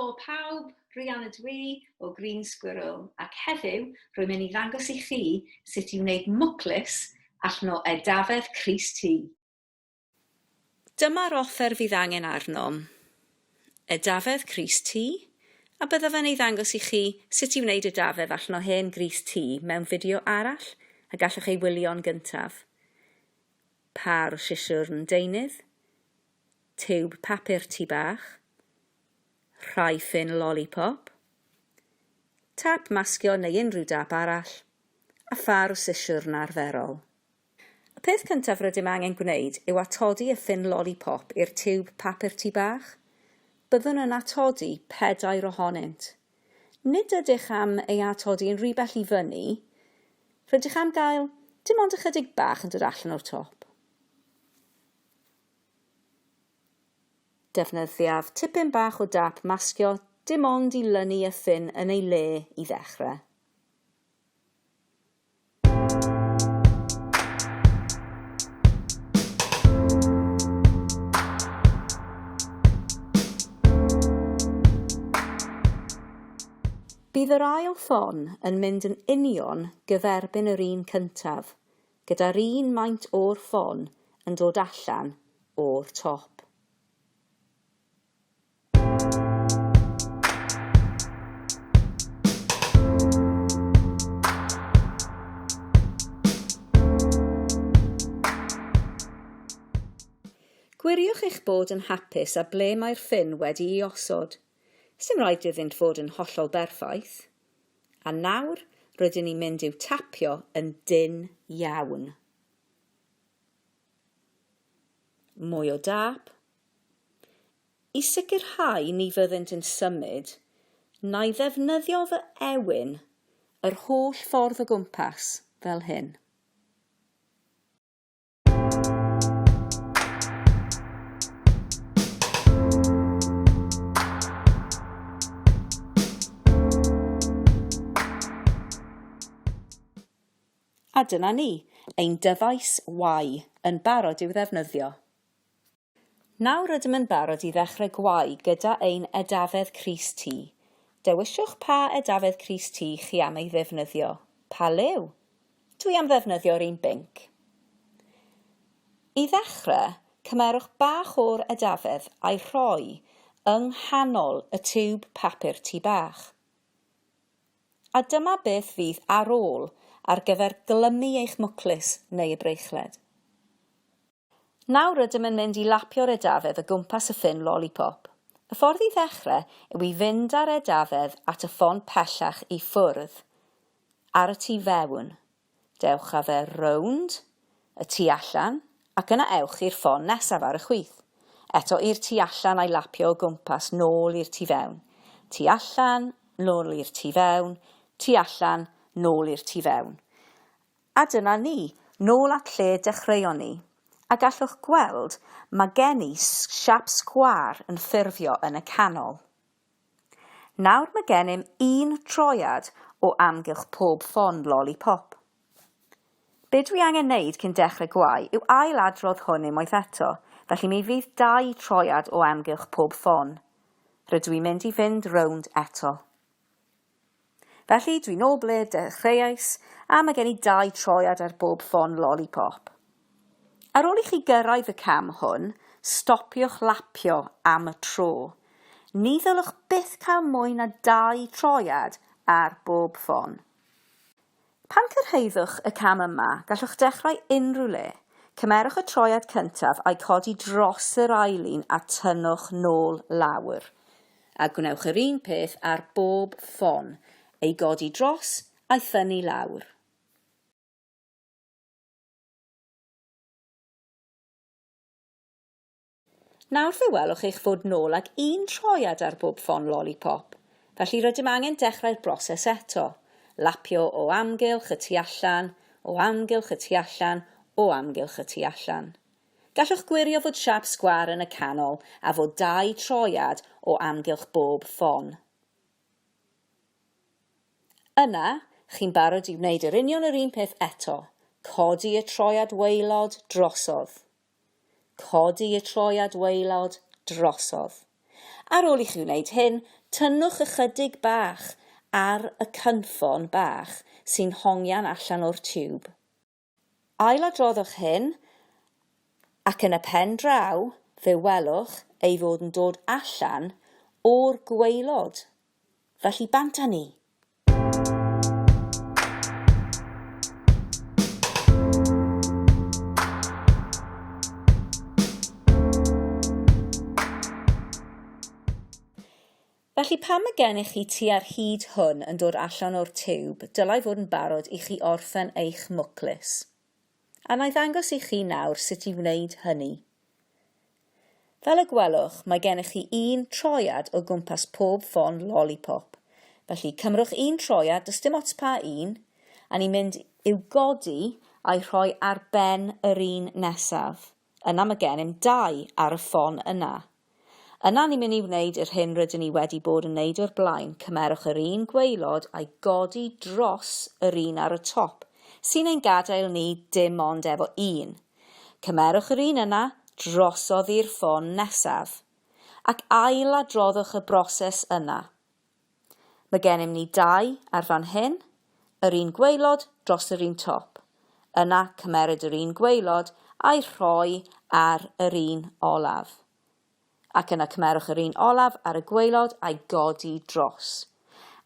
Helo pawb, Rhian ydw i o Green Squirrel ac heddiw rwy'n mynd i ddangos i chi sut i wneud mwclis allan o edafedd crys T. Dyma'r offer fydd angen arnom. Edafedd crys T, a byddaf yn ei ddangos i chi sut i wneud edafedd allan o hen grys T mewn fideo arall y gallwch ei wylio'n gyntaf. Pâr o sisiwrn deunydd, tiwb papur tŷ bach, rhai ffyn lolipop, tâp masgio neu unrhyw dâp arall, a phâr o sisiwrn arferol. Y peth cyntaf rydym angen gwneud yw atodi y ffyn lolipop i'r tiwb papur tŷ bach. Byddwn yn atodi pedair ohonynt. Nid ydych am ei atodi yn rhy bell i fyny, rydych am gael dim ond ychydig bach yn dod allan o'r top. Defnyddiaf tipyn bach o dâp masgio dim ond i lynu y ffyn yn ei le i ddechrau. Bydd yr ail ffon yn mynd yn union gyferbyn yr un cyntaf, gyda'r un maint o'r ffon yn dod allan o'r top. Gwiriwch eich bod yn hapus â ble mae'r ffyn wedi'i osod. Sdim rhaid iddynt fod yn hollol berffaith. A nawr, rydyn ni'n mynd i'w tapio yn dynn iawn. Mwy o dâp. I sicrhau ni fyddent yn symud, na i ddefnyddio fy ewin yr holl ffordd o gwmpas, fel hyn. A dyna ni, ein dyfais Y yn barod i'w ddefnyddio. Nawr rydym yn barod i ddechrau gwau gyda ein edafedd crys T. Dewiswch pa edafedd crys T chi am ei ddefnyddio. Pa liw? Dwi am ddefnyddio'r un binc. I ddechrau, cymerwch bach o'r edafedd a'i rhoi yng nghanol y tiwb papur tŷ bach. A dyma beth fydd ar ôl ar gyfer glymu eich mwclis neu y breichled. Nawr rydym yn mynd i lapio'r edafedd o gwmpas y ffyn lolipop. Y ffordd i ddechrau yw i fynd â'r edafedd at y ffon pellach i ffwrdd, ar y tu fewn. Dewch â fe rownd y tu allan ac yna ewch i'r ffon nesaf ar y chwith. Eto i'r tu allan a'i lapio o gwmpas nôl i'r tu fewn. Tu allan, nôl i'r tu fewn, tu allan, nôl i'r tu fewn. A dyna ni, nôl at lle dechreuon ni. A gallwch gweld, mae gen i siap sgwâr yn ffurfio yn y canol. Nawr mae gennym un troiad o amgylch pob ffon lolipop. Be dwi angen neud cyn dechrau gwau yw ail adrodd hwn unwaith eto, felly mi fydd dau troiad o amgylch pob ffon. Rydw i'n mynd i fynd rownd eto. Felly, dwi nôl ble dechreuais, a mae gen i dau troiad ar bob ffon lolipop. Ar ôl i chi gyrraedd y cam hwn, stopiwch lapio am y tro. Ni ddylwch byth cael mwy na dau troiad ar bob ffon. Pan cyrhaeddwch y cam yma, gallwch dechrau unrhyw le. Cymerwch y troiad cyntaf a'i codi dros yr ail un a tynnwch nôl lawr. A gwnewch yr un peth ar bob ffon, ei godi dros a'i thynnu lawr. Nawr fe welwch eich fod nôl ag un troiad ar bob ffon lolipop, felly rydym angen dechrau'r broses eto, lapio o amgylch y tu allan, o amgylch y tu allan, o amgylch y tu allan. Gallwch gwirio fod siâp sgwâr yn y canol a fod dau troiad o amgylch bob ffon. Yna, chi'n barod i wneud yr union yr un peth eto, codi y troiad waelod drosodd. Codi y troiad waelod drosodd. Ar ôl i chi wneud hyn, tynnwch ychydig bach ar y cynffon bach sy'n hongian allan o'r tiwb. Ailadroddwch hyn, ac yn y pen draw fe welwch ei fod yn dod allan o'r gwaelod. Felly bant â ni! Felly pan mae gennych chi tua'r hyd hwn yn dod allan o'r tiwb, dylai fod yn barod i chi orffen eich mwclis. A na i ddangos i chi nawr sut i wneud hynny. Fel y gwelwch, mae gennych chi un troiad o gwmpas pob ffon lollipop. Felly, cymrwch un troiad, does dim ots pa un, a ni'n mynd i'w godi a'i rhoi ar ben yr un nesaf. Yna mae gennym dau ar y ffon yna. Yna ni'n mynd i wneud yr hyn rydyn ni wedi bod yn wneud o'r blaen, cymerwch yr un gwaelod a'i godi dros yr un ar y top, sy'n ein gadael ni dim ond efo un. Cymerwch yr un yna drosodd i'r ffon nesaf, ac ailadroddwch y broses yna. Mae gennym ni dau ar fan hyn, yr un gwaelod dros yr un top. Yna cymeryd yr un gwaelod a'i rhoi ar yr un olaf. Ac yna cymerwch yr un olaf ar y gwaelod a'i godi dros.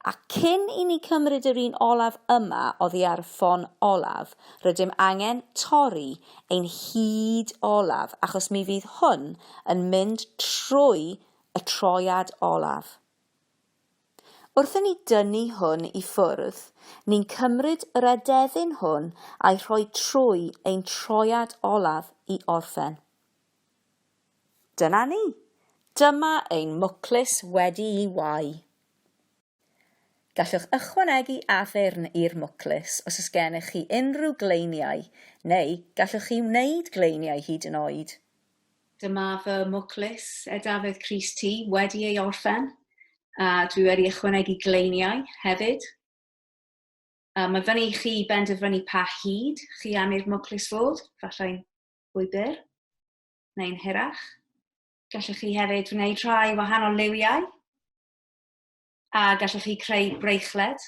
A cyn i ni cymryd yr un olaf yma oddi ar y ffon olaf, rydym angen torri ein hyd olaf achos mi fydd hwn yn mynd trwy y troiad olaf. Wrth i ni dynnu hwn i ffwrdd, ni'n cymryd yr edefyn hwn a'i rhoi trwy ein troiad olaf i orffen. Dyna ni! Dyma ein mwclis wedi'i wau. Gallwch ychwanegu addurn i'r mwclis os oes gennych chi unrhyw gleiniau, neu gallwch chi wneud gleiniau hyd yn oed. Dyma fy mwclis edafedd crys T wedi ei orffen, a dwi wedi ychwanegu gleiniau hefyd. A mae fyny i chi benderfynu pa hyd chi am i'r mwclis fod, falle fwy byr neu'n hirach. Gallwch chi hefyd wneud rhai wahanol liwiau a gallwch chi creu breichled.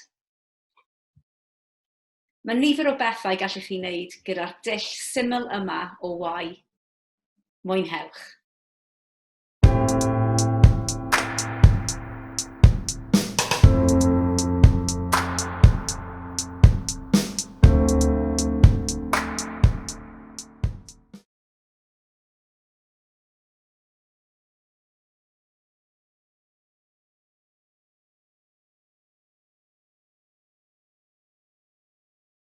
Mae nifer o bethau gallwch chi wneud gyda'r dull syml yma o wau. Mwynhewch!